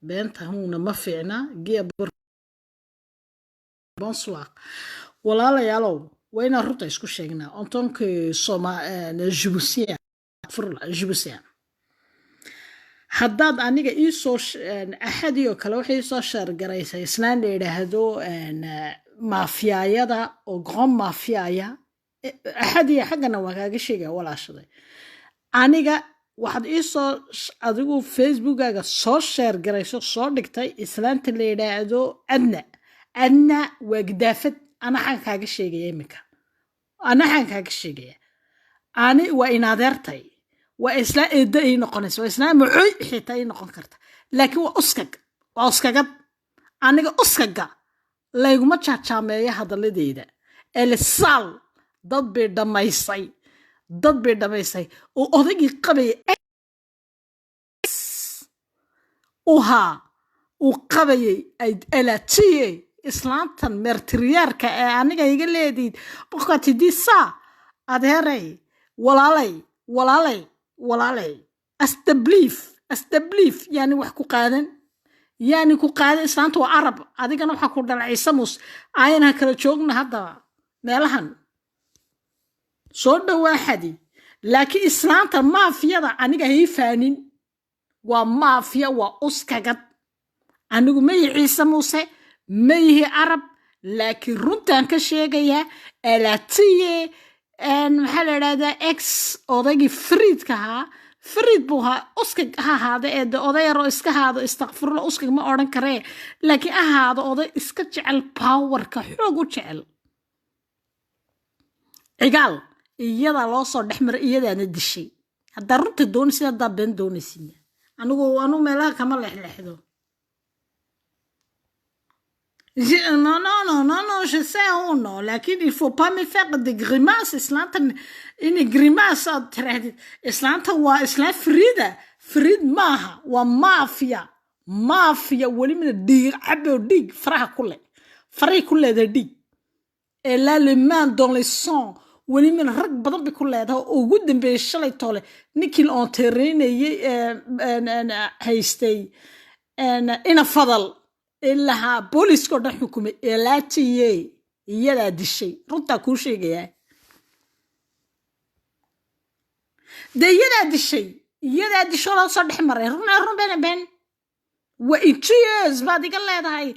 Beenta huuna ma fiicna. Gia, bonsoir walaalayaalow, waa inaan runta isku sheegnaa en tant que Soma Djiboutien, Djiboutien. Haddaad aniga iisoo axadii oo kale waxay iisoo share garaysay islaan la yidhaahdo maafiyaayada oo grand maafiyaaya. Axadiya xaggana waan kaaga sheegaya, walaashaday. Aniga waxaad iisoo adigu Facebookaga soo share garayso, soo dhigtay islaanta la yidhaahdo Adna. Adna waa gidaafad. Ana xagga kaaga sheegaya iminka, ana xagga kaaga sheegaya, ani waa inadeertay, waa islaan eedda ii noqonaysa, waa islaan macoy xitaa ii noqon karta, laakiin waa uskag, waa uskagad. Aniga uskaga layguma jaajaameeyo hadaladeyda. Elisaal dad bay dhammaysay, dad bay dhammaysay oo odaygii qabayay uhaa uu qabayay elatiye. Islaantan meurtrière-ka ee aniga iga leediid boqotidisa, adeeray, walaalay, walaalay, walaalay, astabliif, astabliif, yaani wax ku qaadan, yaani ku qaadan. Islaanta waa Arab, adigana waxaa ku dhalay Ciise Muuse. Ayana kala joogna haddaba meelahan soo dhawaaxadi, laakiin islaanta maafiyada aniga hay faanin. Waa maafiya, waa uskagad. Anigu ma yihi Ciise Muuse, ma yihi Arab, laakiin runtaan ka sheegayaa. Elatiye, maxaa la idhahdaa, ex odaygii Fariidka ahaa, Fariid buu ahaa, uskag ha ahaada ee de oday yaroo iska haado, istakfurla, uskag ma odhan karee, laakiin ahaado oday iska jecel powerka, xoog u jecel. Cigaal iyadaa loo soo dhex maray, iyadaana dishay. Haddaa runta doonaysid, haddaa been doonaysid, anigu meelaha kama lexlexdo. Non, non, non, non, non, je sais, oh non, laakiin il faut pas me faire des grimaces. Islaantan in grimace aad tirahdid, islaantan waa islaan Frida, Frid maaha, waa mafia, mafia welibana dhiig caboo, dhiig faraha ku leh, faray ku leedahay dhiig. Elle a les mains dans les sang. Welibana rag badan bay ku leedahay oo ugu dambeeyey shalay toole ninkii la ontereynayay haystay ina fadal ilahaa booliiska oo dhan xukumay. Elaatiye iyadaa dishay, runtaa kuu sheegayaa. Dee iyadaa dishay, iyadaa disho loo soo dhex maray. Run run, been been. Waa tueuse baad iga leedahay,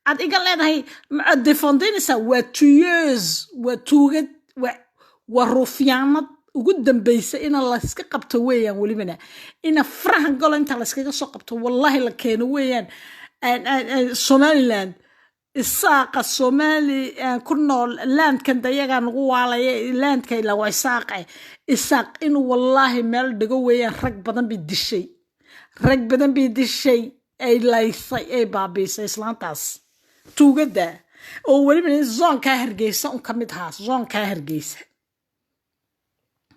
aad iga leedahay, aad défendinaysaa. Waa tueuse, waa tuugad, waa ruufyaanad ugu dambeysa ina layska qabto weeyaan. Welibana ina farahan golo inta layskaga soo qabto, wallahi, la keeno weeyaan Somaliland. Isaaqa Somali ku nool landkan dayagaa nagu waalaya, landka ilaa waa isaaqe. Isaaq inuu wallaahi meel dhigo weeyaan. Rag badan bay dishay, rag badan bay dishay, ay laysay, ay baabiisay islaantaas tuugadda oo weliba zonekaa Hargeysa un ka mid ahaa. Zonekaa Hargeysa,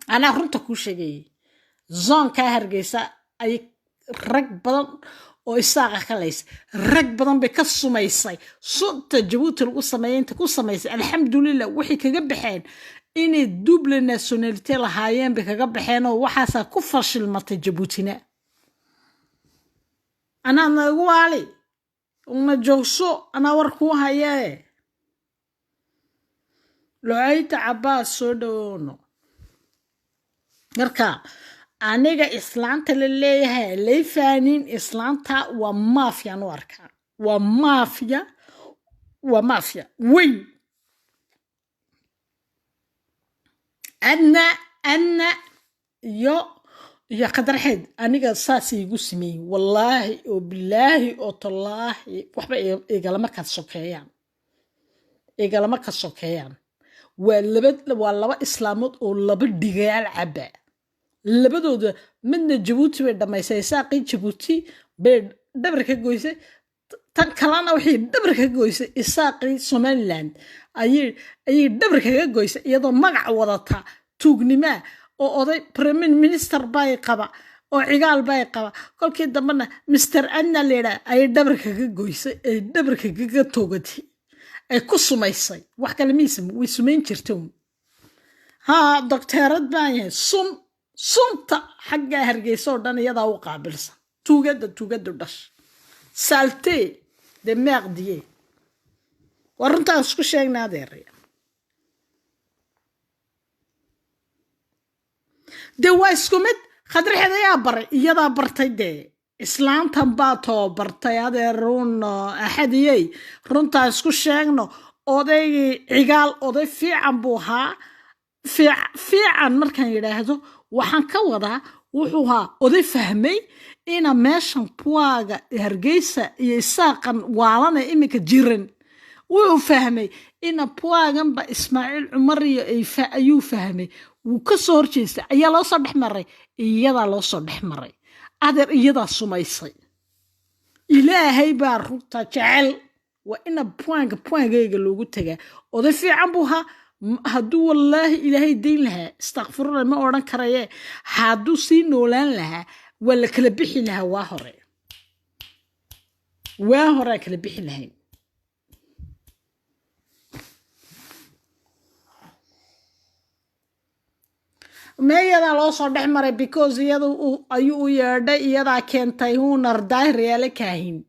anaa runta kuu sheegayay, zonekaa Hargeysa ay rag badan oo isaaqa ka laysay, rag badan bay ka sumaysay. Sunta Jabuuti lagu sameeyay inta ku samaysay, alxamdulilah, waxay kaga baxeen inay double nationalité lahaayeen bay kaga baxeen, oo waxaasaa ku fashilmatay Jabuutina. Anaa nagu waali una joogso, anaa war kuu hayee. Lucayta Cabaas, soo dhawoono. Marka aniga islaanta la leeyahay lay faanin, islaanta waa maafiyan u arkaa, waa maafiya, waa maafiya weyn. Adna, Adna iyo Qadarxeed aniga saas iigu sameeyey, wallaahi oo bilaahi oo tallaahi, waxba igalama ka sokeeyaan, igalama ka sokeeyaan. Waa laba islaamood oo laba dhigayaal cabba labadooda. Midna Jabuuti bay dhammaysay, isaaqii Jabuuti bay dhabar ka goysay. Tan kalena waxay dhabar ka goysay isaaqii Somaliland ayay dhabar kaga goysay, iyadoo magac wadata tuugnimaa oo oday prime minister bay qaba oo Cigaal bay qaba. Kolkii dambena Mister Adna la yidhaah ayay dhabar kaga goysay, ay dhabar kaga toogatay, ay ku sumaysay. Wax kale miisa, way sumayn jirta un. Haa, docteerad baan yahay. Sun, sunta xagga Hargeysa oo dhan iyadaa u qaabilsan. Tuugada, tuugadu dhash. Saleté de merdier. Waa runtaan isku sheegna, adeeraya. Dee waa isku mid. Khadraxeed ayaa baray, iyadaa bartay. Dee islaantan baa tababartay, adeer. Run Axadiyey, runtaan isku sheegno. Odaygii Cigaal oday fiican buu ahaa. Fiican markaan yidhaahdo, waxaan ka wadaa wuxuu ahaa oday fahmay ina meeshan puwaaga Hargeysa iyo Isaaqan waalana iminka jiran. Wuxuu fahmay ina puwaaganba Ismaaciil Cumar iyo ayuu fahmay, wuu ka soo horjeestay. Ayaa loo soo dhex maray, iyadaa loo soo dhex maray, adeer. Iyadaa sumaysay. Ilaahay baa runta jecel. Waa ina puwaanka puwaangeyga loogu tagaa. Oday fiican buu ahaa. Hadduu wallaahi Ilaahay dayn lahaa, istakfirullah ma odhan karaye, hadduu sii noolaan lahaa, waa la kala bixi lahaa waa hore. Waa horaa kala bixi lahayn. Meeyadaa loo soo dhex maray because iyada ayuu u yeedhay, iyadaa keentay. Hunar Daahir Kaahin,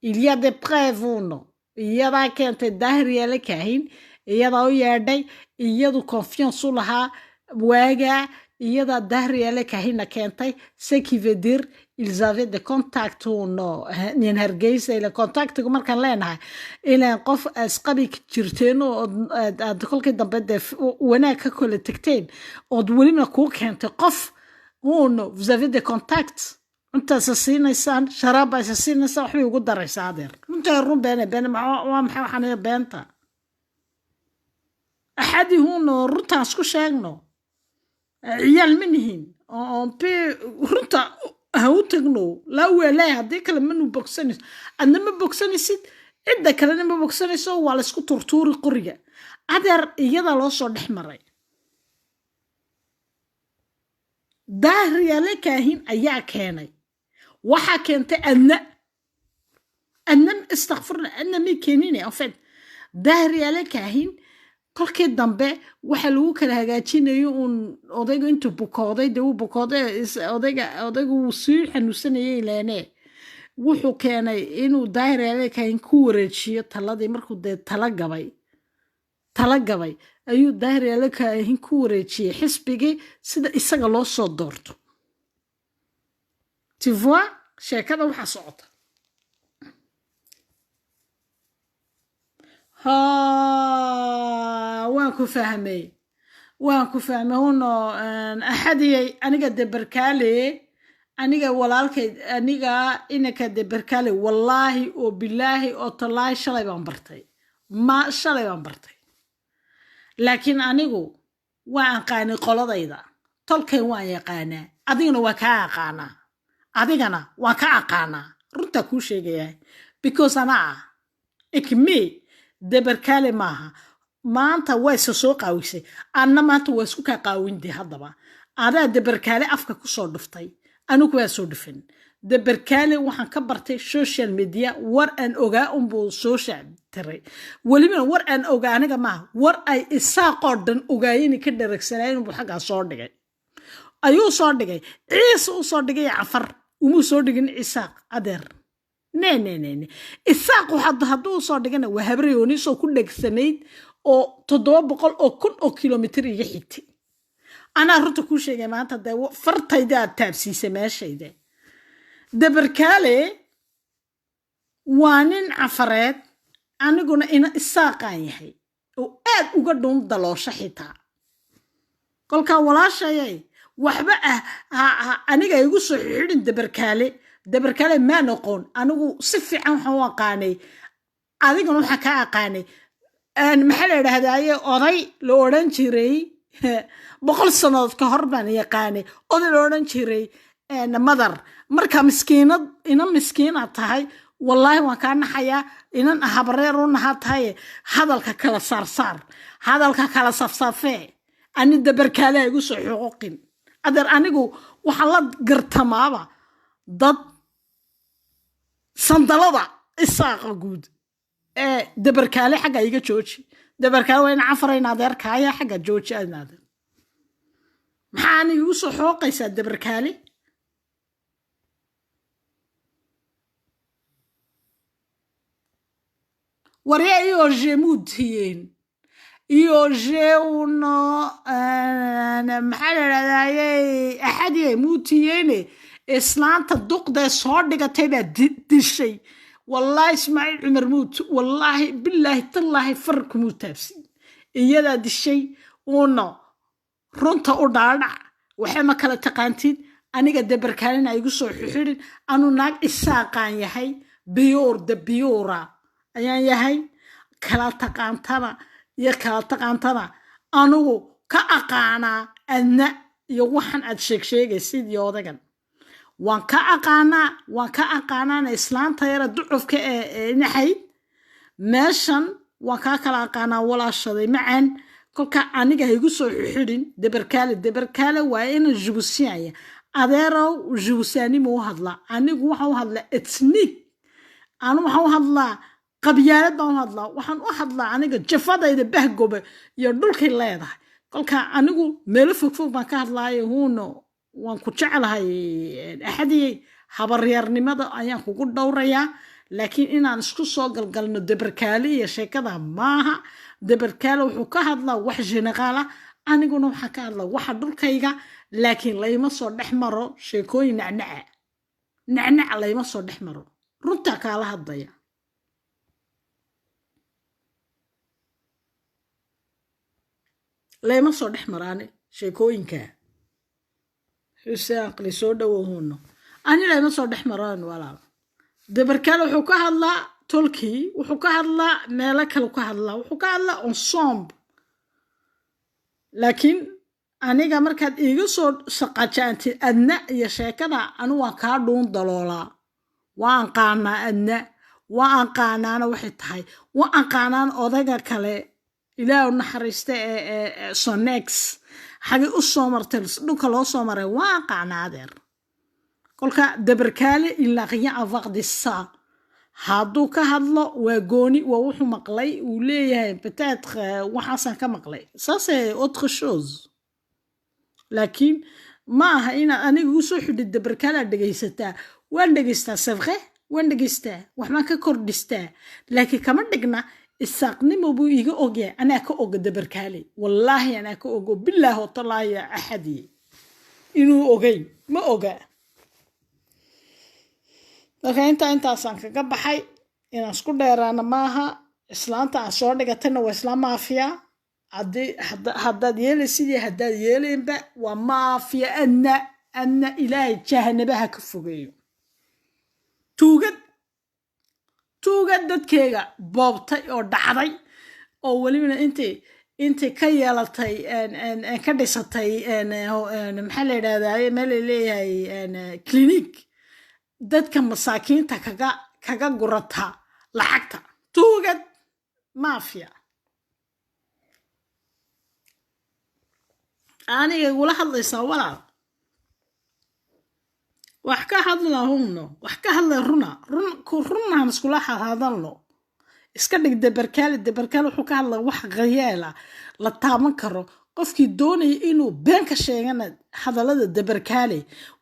il y a des preuves, uno. Iyadaa keentay Daahir Kaahin, iyadaa u yeedhay, iyadu confiance u lahaa waagaa. Iyadaa Daahir Kaahinna keentay, ce qui veut dire ils avaient des contacts, uno. Nin Hargeysa ila contactigu markaan leenahay, ilaan qof isqabi jirteen oo aad kolkii dambe dee wanaag ka kala tegteen ood welina kuu keentay qof, uno, vous avez des contacts. Cuntaasa siinaysaan, sharaabbaasa siinaysaan, waxbay ugu daraysaa, adeer. Runtaa run beene beene waa maxay? Waxaan beenta Axadi, huno, runtaan isku sheegno. Ciyaal ma nihin pe. Runta ha u tagno laa weelaay. Haddii kale manu bogsanayso, adna ma bogsanaysid, cidda kalena ma bogsanayso. Waa laysku turtuuri qoriga, adeer. Iyada loo soo dhex maray. Daahiryaale Kaahin ayaa keenay. Waxaa keentay Adna. Adna, istakfirna, Adna may keenine. En fait, Daahiryaale Kaahin kolkii dambe waxa lagu kala hagaajinayo uun odaygu intuu bukooday, dee wuu bukooday odayga. Odaygu wuu sii xanuunsanayay leene. Wuxuu keenay inuu Daahiryaale Kaahin ku wareejiyo taladii. Markuu dee tala gabay, tala gabay, ayuu Daahiryaale Kaahin ku wareejiyey xisbigii sida isaga loo soo doorto. Tu vois, sheekada waxaa socota. Ha, waan ku fahmay, waan ku fahmay, huno Axadiyay. Aniga de Barkaale, aniga walaalkay, aniga inaka de Barkaale, wallaahi oo bilaahi oo tallaahi, shalay baan bartay, ma shalay baan bartay. Laakiin anigu waan aqaanay qoladayda, tolkay waan yaqaanaa. Adigana waa kaa aqaanaa, adigana waan ka aqaanaa. Runtaa kuu sheegayaa because anaa ah ikmi Deberkaale maaha. Maanta waa isa soo qaawisay, anna maanta waa isku kaa qaawinde. Haddaba adaa Deberkaale afka kusoo dhuftay, anigu waa soo dhufin. Deberkaale waxaan ka bartay social media. War aan ogaa unbuu soo shaactiray. Welibana war aan ogaa aniga maaha, war ay Isaaqoo dhan ogaayeen, ka dharagsanaayeen unbuu xaggaa soo dhigay. Ayuu soo dhigay, Ciise u soo dhigay, Cafar umuu soo dhigin. Isaaq, adeer, ne ne ne ne, Isaaq hadduu usoo dhigana waa Habrayoonisoo ku dhegsanayd oo 700,000 oo kilomitir iga xigtay. Anaa runta kuu sheegay maanta. Dee fartayda aad taabsiisay meeshayda. Dabarkaale waa nin Cafareed, aniguna ina Isaaqaan yahay oo aad uga dhuun daloosho xitaa. Kolkaa walaashayay, waxba ah aniga igu soo xidhin Dabarkaale. Dabarkaale maan aqoon anigu si fiican. Waxaan u aqaanay adigana, waxaan kaa aqaanay, maxaa la idhahdaaye, oday la odhan jiray 100 sannadood ka hor baan yaqaanay, oday la odhan jiray Madar. Marka miskiinad, ina miskiinaad tahay, wallaahi waan kaa naxayaa. Inan habareer u nahaa tahay. Hadalka kala saarsaar, hadalka kala safsafee. Ani Dabarkaalaha igu soo xuquuqin, adeer. Anigu waxaan la gartamaaba dad sandalada Isaaqa guud ee Dabarkaale xagga iga jooji. Dabarkaale waa in Cafarayna, adeerkaaya, xagga jooji adeer. Maxaa aniga igu soo xooqaysaa Dabarkaale? Warya IOG muu tiyeen IOG uno, maxaa la dhahdaye, Axadiye muu tiyeene. Islaanta duqdee soo dhigatay baa dishay. Wallaahi Ismaaciil Cumar muut, wallaahi bilaahi tallaahi farkumuu taabsin, iyadaa dishay. Uno runta u dhaadhac, waxa ma kala taqaantid. Aniga dabarkaalina igu soo xixidhin. Anu naag Isaaqaan yahay, pure de pure ayaan yahay. Kala taqaantana iyo kala taqaantana anugu ka aqaanaa. Adna iyo waxan aad sheegsheegaysid iyo odagan waan ka aqaanaa, waan ka aqaanaana. Islaanta yara ducufka ee naxayd meeshan waan kaa kala aqaanaa, walaashaday macaan. Kolka aniga ha igu soo xixidhin Debarkaale. Debarkaale waa ina Jibuutiyaanya, adeerow. Jibuutiyaanimo u hadlaa. Anigu waxaan u hadlaa ethnic, anu waxaan u hadlaa qabyaalad baan u hadlaa. Waxaan u hadlaa aniga jafadayda Bahgobe iyo dhulkay leedahay. Kolka anigu meelo fogfog baan ka hadlaayo. Huuno, waan ku jeclahay Axadiyey, habaryeernimada ayaan kugu dhowrayaa, laakiin inaan isku soo galgalno Debarkaale iyo sheekada maaha. Debarkaale wuxuu ka hadlaa wax général ah, aniguna waxaan ka hadlaa waxa dhulkayga. Laakiin layma soo dhex maro sheekooyin nacnaca nacnaca, layma soo dhex maro. Runtaa kaala hadlaya. Layma soo dhex maraani sheekooyinka. Xuseen Aqli, soo dhowow huuno. Ani layma soo dhex maraan, walaal. Debarkaale wuxuu ka hadlaa tolkii, wuxuu ka hadlaa meelo kale ka hadlaa, wuxuu ka hadlaa ensemble. Laakiin aniga markaad iiga soo shaqajaantid adna iyo sheekada, anu waan kaa dhuun daloolaa. Waan qaanaa adna, waan qaanaana waxay tahay, waan qaanaan odayga kale, Ilaah u naxariista, ee sonex xagay u soo martay, dhulka loo soo maray, waan qaanaa, adeer. Kolka Dabarkaale il n'a rien à voir de ça. Hadduu ka hadlo waa gooni, waa wuxuu maqlay uu leeyahay, peut-être waxaasaan ka maqlay, ça c'est autre chose. Laakiin ma aha inaad aniga igu soo xidhid Dabarkaalaad dhegaysataa. Waan dhegaystaa, c'est vrai, waan dhegaystaa, waxbaan ka kordhistaa, laakiin kama dhigna Isaaqnimo buu iga ogyahay. Anaa ka oga Dabarkaale, wallaahi anaa ka ogo, bilaah talaahi. Axadiye inuu ogeyn ma oga. Marka intaasaan kaga baxay. Inaan isku dheeraana maaha. Islaanta aan soo dhigatayna waa islaam maafiya. Haddii haddaad yeelaysid iyo haddaad yeelaynba, waa maafiya. Adna Ilaahay jahanabaha ka fogeeyo. Tuugad, tuugad dadkeega boobtay oo dhacday oo welibana intay ka yeelatay, ka dhisatay, maxaa la yidhahdaa, meel ay leeyahay clinic, dadka masaakiinta kaga gurata lacagta. Tuugad mafia aniga igula hadlaysaa, walaal. Wax ka hadla hunno, wax ka hadlay runa, run runaan iskula hadalno. Iska dhig Debarkaale. Debarkaale wuxuu ka hadlaa wax khayaala la taaban karo. Qofkii doonaya inuu been ka sheegana hadallada Debarkaale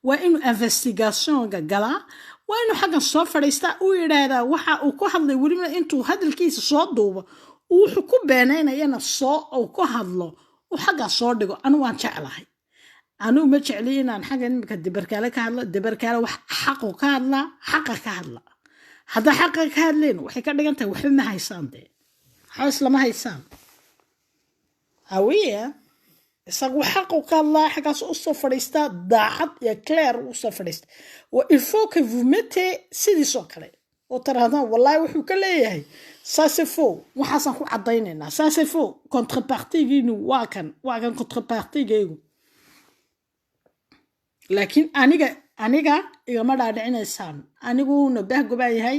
waa inuu investigationka galaa, waa inuu xaggan soo fadhiistaa, uu yidhaahdaa waxa uu ku hadlay. Welibana intuu hadalkiisa soo duubo, wuxuu ku beenaynayana soo uu ku hadlo, uu xaggaa soo dhigo. Anu waan jeclahay. Anugu ma jecli inaan xagga imika Debarkaale ka hadlo. Debarkaale wax xaqu ka hadlaa, xaqa ka hadla. Haddaa xaqa ka hadleen, waxay ka dhigan tahay waxba ma haysaan dee, waxba islama haysaan. Hawiya isagu xaqu ka hadlaa, xaggaas usoo fadhiistaa, daacad iyo clair usoo fadhiista. Wa il faut que vous mettez sidiisoo kale oo tirahdaan: "Wallahi wuxuu ka leeyahay ça c'est faux, waxaasaan ku caddaynaynaa, ça c'est faux." Contrepartigiinu waa kan, waa kan contrepartigaygu. Laakiin aniga igama dhaadhicinaysaan. Aniguna Bahgo baan yahay,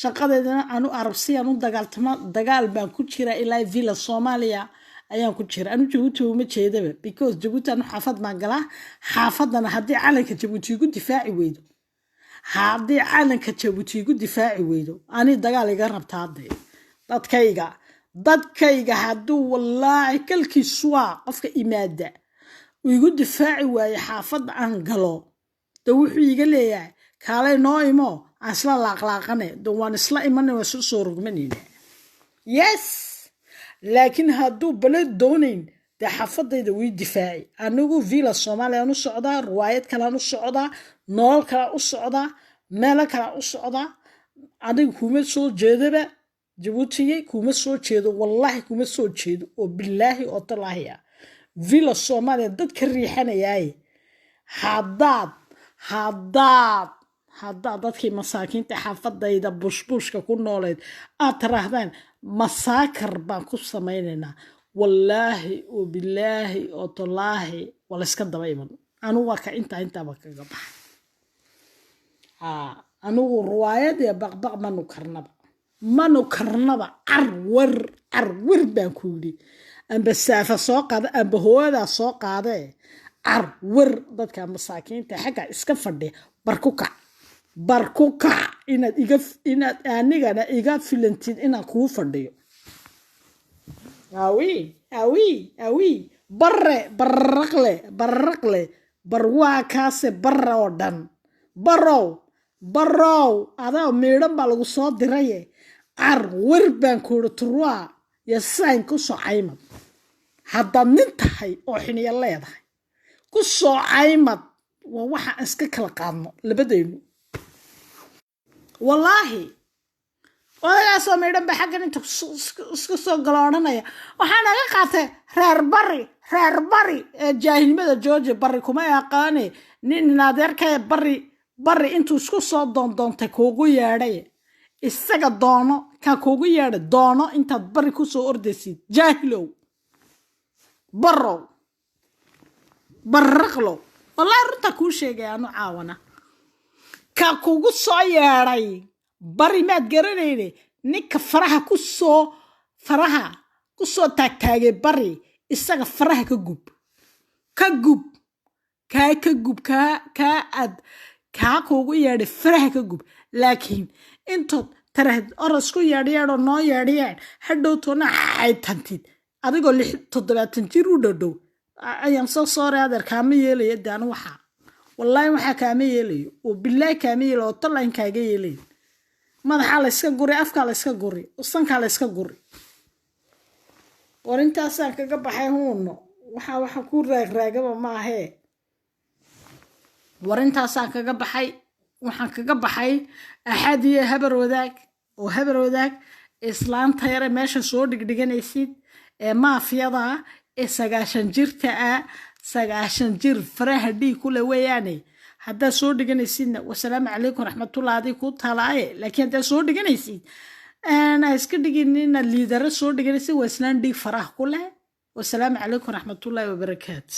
shaqadeedana anu Arabsiyaan u dagaaltama. Dagaal baan ku jira ilaa Villa Soomaaliya ayaan ku jira. Anu Jabuuti uma jeedaba, because Jabuuti anu xaafad baan galaa. Xaafadana haddii calanka Jabuuti igu difaaci weydo, haddii calanka Jabuuti igu difaaci weydo, ani dagaal iga rabtaa dee. Dadkayga hadduu wallaahi kalkiiswaa qofka imaada uu igu difaaci waayo xaafadda aan galo, de wuxuu iga leeyahay: "Kaalay noo imo, aan isla laaqlaaqane." De waan isla imanay, waan isla soo rogmanayna. Yes, laakiin hadduu baled doonayn, dee xaafadayda wii difaaci. Anigu Villa Soomaaliyaan u socdaa, riwaayad kalaan u socdaa, nolol kalaan u socdaa, meelo kalaan u socdaa. Aniga kuma soo jeedaba Jabuutigay, kuma soo jeedo, wallaahi kuma soo jeedo, oo bilaahi oo talaahi ah. Villa Soomaaliya dad ka riixanayaaye, haddaad dadkii masaakiinta xaafadayda bushbushka ku nooleed aad tiraahdaan massacre baan ku samaynaynaa, wallaahi oo bilaahi oo tallaahi waa layska daba iman. Anigu waa ka intaa intaaba kaga baxay. Anigu riwaayad iyo baqbaq manu karnaba, manu karnaba. Carwar carwar baan ku yidhi, amba saafa soo qaada, amba hooyadaa soo qaadee, carwar. Dadka masaakiinta xagga iska fadhiya, bar ku kac, bar ku kac, inaad iga inaad anigana iga filantid inaan kuu fadhiyo. Awi awi awi, barre barraqle barraqle, bar waa kaase, barre oo dhan, barow barow, adaa miidhan baa lagu soo diraye. Carwar baan ku yidhi, trois iyo cinq ku soo caymad. Haddaad nin tahay oo xiniyo leedahay, ku soo caymad. Waa waxaan iska kala qaadno labadaynu. Wallaahi odagaasoo miidhan ba xaggan inta iska soo galo odhanaya, waxaa naga qaatay reer bari, reer bari. Ee jaahilnimada jooji. Bari kuma aqaane, nin adeerkaya bari bari intuu isku soo doondoontay kuugu yeedhay, isaga doono kaa kuugu yeedhay doono intaad bari kusoo ordaysid. Jaahilow, barow, barraqlow, wallaahi runtaa kuu sheegay. Anu caawana ka kugu soo yeedhay bari maad garanayne. Ninka faraha kusoo taagtaagay bari, isaga faraha ka gub, ka gub, kaa ka gub, kaa kaa aad kaa kuugu yeedhay faraha ka gub. Laakiin intood tarahdid oras ku yeedhyeedhoo noo yeedhyeedh, hadhowtoona xaytantid adigoo 76 jir u dhowdhow, ayaan soo sooray. Adeer, kaama yeelayo de. Anu waxaa wallaahi waxaa kaama yeelayo, oo bilaahi kaama yeelayo, oo tallain kaaga yeelayo. Madaxaa layska guri, afkaa layska guri, sankaa layska guri. War intaasaan kaga baxay huuno. Waxa ku raagraagaba maahee. War intaasaan kaga baxay. Waxaan kaga baxay axad iyo habar wadaag oo habar wadaag islaanta yare meesha soo dhigdhiganaysid ee maafiyada ah ee 90 jirta ah, 90 jir faraha dhiig kule weeyaane. Haddaad soo dhiganaysidna, wasalaamu calaykum raxmatullah, adig kuu talaaye. Laakiin haddaad soo dhiganaysid, ha iska dhigin inaad leader soo dhiganaysid. Waa islaan dhiig faraha ku leh. Wasalaamu calaykum raxmatullahi wabarakaatu.